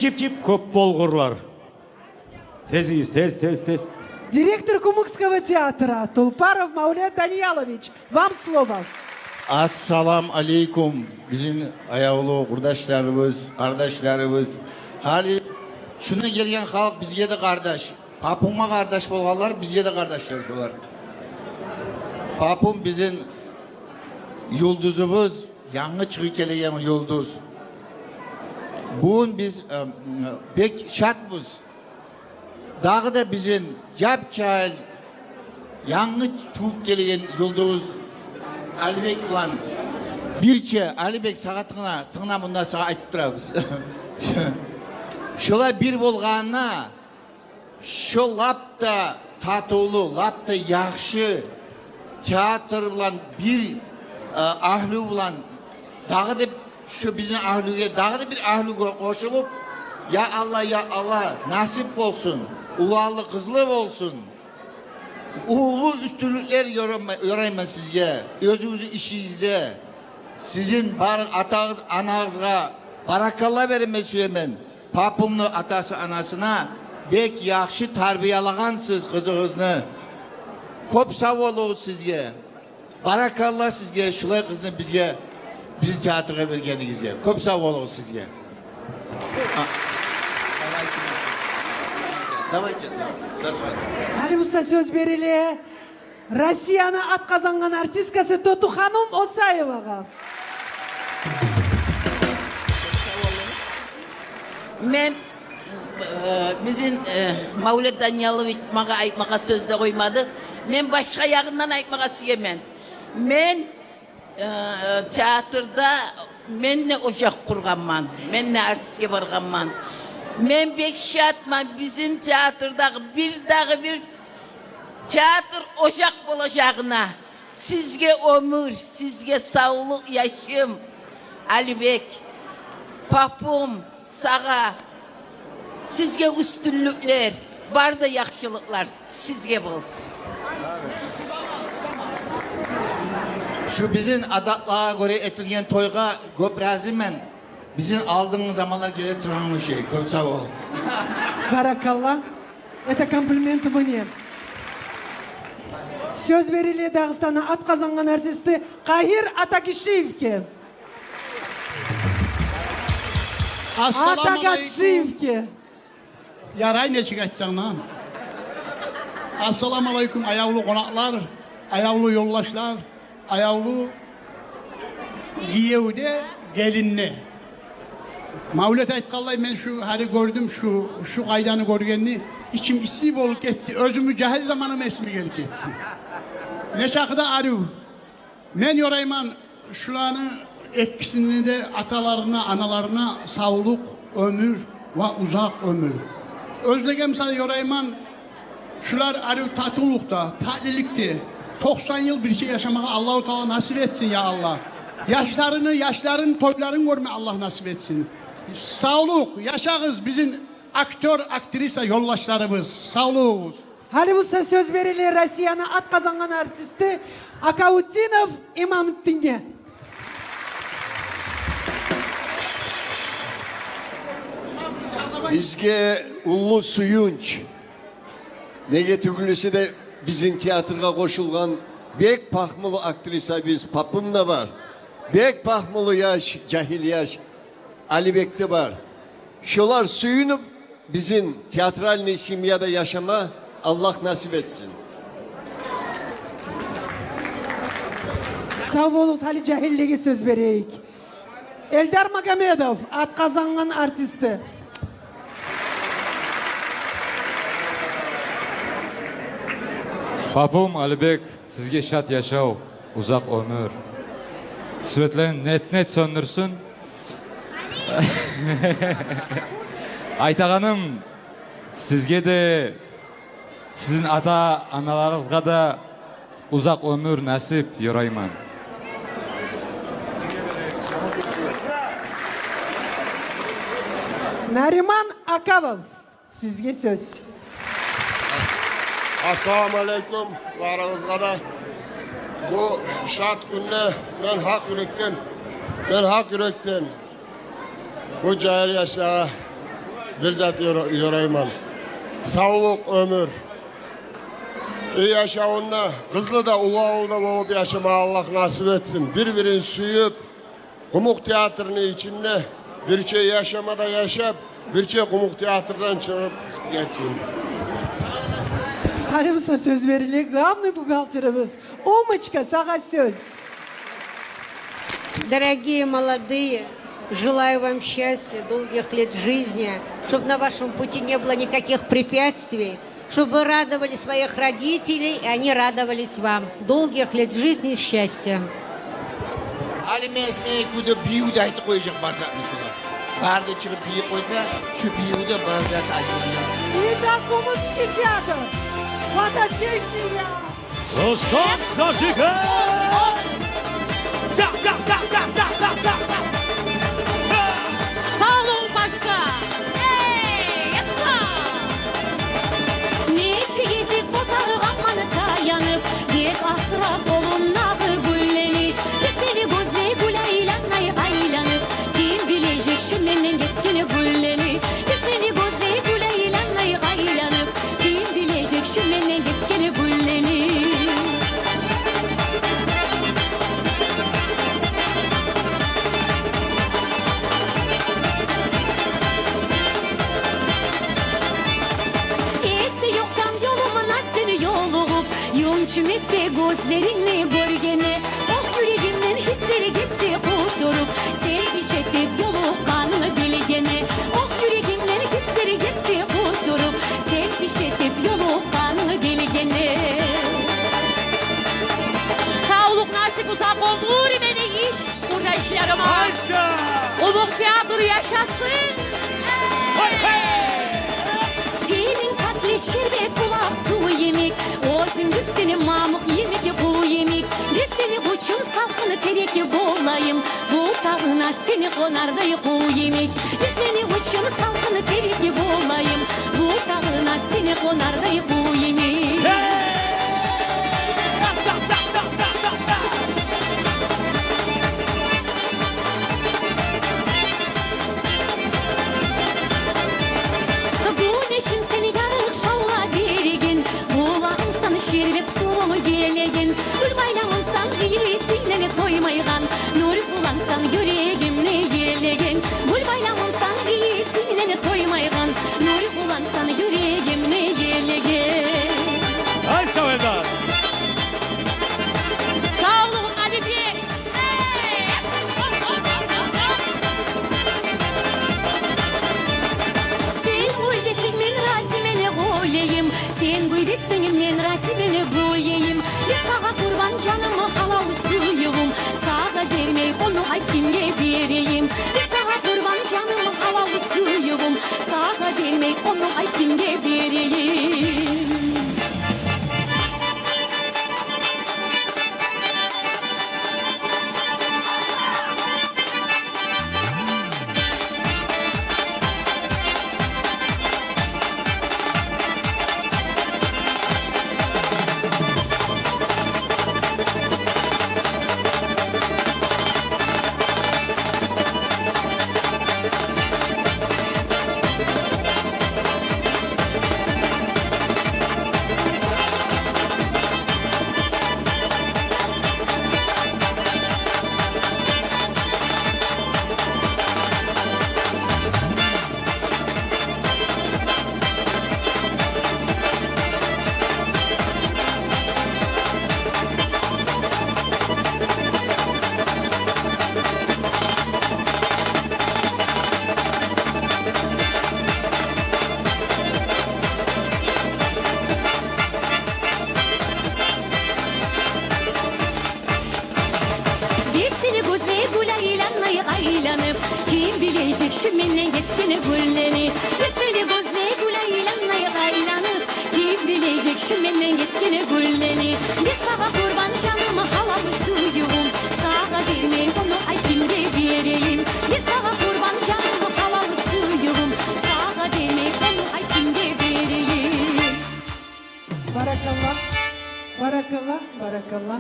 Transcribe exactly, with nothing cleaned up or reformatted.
чип-чип кёп болгъурлар. Тезигиз, тез, тез, тез. Директор Кумыкского театра Тулпаров Маулет Даниялович, вам слово. Ассаламу алейкум, бизин аявлу къурдашларыбыз, къардашларыбыз. Гьали шунда гелген халкъ бизге де къардаш. Папумгъа къардаш болгъанлар бизге де къардашлар шолар. Папум бизин юлдузубуз, янгы чыгъып гелеген юлдуз. Бугюн биз, э, бек шатбыз. Дагъы да бизин яп-яшыл, янгы тувуп гелеген юлдуз Алибек булан бирче, Алибек, сагъа тынгла, тынгла, мунда сагъа айтып турабыз. Шолар бир болгъанда, шо лап да татывлу, лап да яхшы театр булан бир, э, агьлю булан, дагъы да шо бизин агьлюге дагъы да бир агьлю къо-, къошулуп, я Аллагь, я Аллагь, насип болсун, уланлы, къызлы болсун. Уллу уьстюнлюклер ёрама-, ёрайман сизге, оьзюгюзню ишигизде. Сизин бар атагъыз, анагъызгъа баракалла берме сюемен. Папумну атасы, анасына, бек яхшы тарбиялагъансыз къызыгъызны. Кёп сав болугъуз сизге. Баракалла сизге, шулай къызны бизге, бизин театргъа бергенигизге. Кёп сав болугъуз сизге. А. Давайте, давайте, давайте. Гьали буса сёз бериле Россияны ат къазангъан артисткасы Тотуханум Осаевагъа. Мен, э, бизин, э, Маулет Даниялович магъа айтмагъа сёз де къоймады. Мен башгъа ягъындан айтмагъа сюемен. Мен, э, театрда мен де ожакъ къургъанман, мен де артистге баргъанман. Мен бек шатман бизин театрдагъы бир дагъы бир театр ожакъ болажагъына. Сизге оьмюр, сизге савлукъ, яшым. Алибек, папум, сагъа, сизге уьстюнлюклер, бары да яхшылыкълар сизге болсун. Шу бизин адатлагъа гёре этилген тойгъа кёп разимен. Бизин алдынгы заманлар геле тургъан ушай. Кёп сав бол. Баракалла. Это комплимент мне. Сёз бериле Дагъыстанны ат къазангъан артисти Къагьир Атагишиевге. Ассаламу алейкум. Атагишиевге. Ярай, нечик айтсанг да. Ассаламу алейкум, аявлу къонакълар, аявлу ёлдашлар, аявлу гиев де, гелин де. Мавлет айтгъанлай, мен шу гьали гёрдюм, шу, шу къайданы гёргенни, ичим исси болуп гетди. Оьзюмню жагьил заманым эсиме гелип гетди. Нечакъы да арив. Мен ёрайман шуланы экисини де аталарына, аналарына савлукъ, оьмюр ва узакъ оьмюр. Оьзлеге мисал ёрайман, шулар арив татывлукъда, татлиликде токъсан йыл бирче яшамагъа Аллагьу Таала насип этсин, я Аллагь. Яшларыны, яшларын, тойларын гёрме Аллагь насип этсин. Савлукъ, яшагъыз, бизин актёр, актриса ёлдашларыбыз. Савлукъ. Гьали буса сёз бериле Россияны ат къазангъан артисти Акавутдинов Имамутдинге. Бизге уллу сююнч. Неге тюгюл эсе де, бизин театргъа къошулгъан бек пагьмулу актрисабыз Папум да бар. Бек пагьмулу яш, жагьил яш Алибек де бар. Шолар сююнюп, бизин театральный семьяда яшама Аллагь насип этсин. Сав болугъуз, гьали жагьиллеге сёз берейик. Эльдар Магомедов, ат къазангъан артисти. Папум Алибек, сизге шат яшав, узакъ оьмюр. Светлени нет-нет сёндюрсюн. Айтагъаным, сизге де, сизин ата-аналарыгъызгъа да узакъ оьмюр насип ёрайман. Нариман Акавов. Сизге сёз. Ассаламу алейкум барыгъызгъа да. Бу шат гюнде мен гьакъ юрекден, мен гьакъ юрекден бу жагьил яшлагъа Бир зат ёра-, ёрайман. Савлукъ, оьмюр. Э, яшавунда, Къызлыда, Уллу авулда болуп яшама Аллагь насип этсин. Бир-бирин сююп, Къумукъ театрны ичинде бирче яшама да яшап, бирче Къумукъ театрдан чыгъып гетсин. Гьали буса сёз бериле главный бухгалтерибиз. Умочка, сагъа сёз. Дорогие молодые, желаю вам счастья, долгих лет жизни, чтоб на вашем пути не было никаких препятствий, чтоб вы радовали своих родителей, и они радовались вам. Долгих лет жизни и счастья. Гьали мен сизге кюйде бийив де айтып къояжакъ бар затны шулар. Бары да чыгъып бийип къойса, шу бийивде бар зат айтылажакъ. Итак, Къумукъский театр. Фотосессия. Рустам, зажигай! Савлукъ, пашка! Эй, яса! Нече гезик бозаргъанман таянып, бек асрап къолумдагъы гюллени. Бир сени гёзлей гюл айланай айланып, ким билежек шу менден гетген гюллени. Бир сени гёзлей гюл айланай айланып, ким билежек шу менден гетген гюллени. Эсде ёкъдан ёлумда сен ёлугъуп, юнчумекте гёзлерингни гёргенде, ох, юрегимден гьислер гетди къутуруп, сен иш этип ёлукъгъанны билгенде. Ох, юрегимден гьислер гетди къутуруп, сен иш этип ёлукъгъанны билгенде. Савлукъ, насип, узакъ оьмюр, мени иш къурдашларыма. Къумукъ театр яшасын! Тилинг татли шербет, булакъ сув йимик, оьзюнг бир сени мамукъ йимик, къув йимик. Бир сени учун салкъын терек болайым, бутагъына сени къонардай къув йимик. Бир сени учун салкъын терек болайым, бутагъына сени къонардай къув йимик. Гюнешим, сен ярыкъ шавла береген, булагъымсан шербет сувунг гелеген. Гюл байламынсан ийисинден тоймайгъан, нур булансан юрегимни елеген. Гюл байламынсан ийисинден тоймайгъан, нур булансан юрегимни елеген. Ай, сав эдигиз! Савлукъ, Алибек! Сен гюй десенг, мен рази, мен гюлейим. Сен гюй десенг, мен рази, мен гюлейим. Бир сагъа къурбан жаным, гьалал сюювюм, сагъа бермей, ону айт кимге берейим. Бир сагъа къурбан жаным, гьалал сюювюм, сагъа бермей, ону айт кимге берейим. Бир сени гёзлей гюл айланай айланып, ким билежек шу менден гетген гюллени. Бир сени гёзлей гюл айланай айланып, ким билежек шу менден гетген гюллени. Бир сагъа къурбан жаным, гьалал сюювюм, сагъа бермей, ону айт кимге берейим. Бир сагъа къурбан жаным, гьалал сюювюм, сагъа бермей, ону айт кимге берейим. Баракалла, баракалла, баракалла.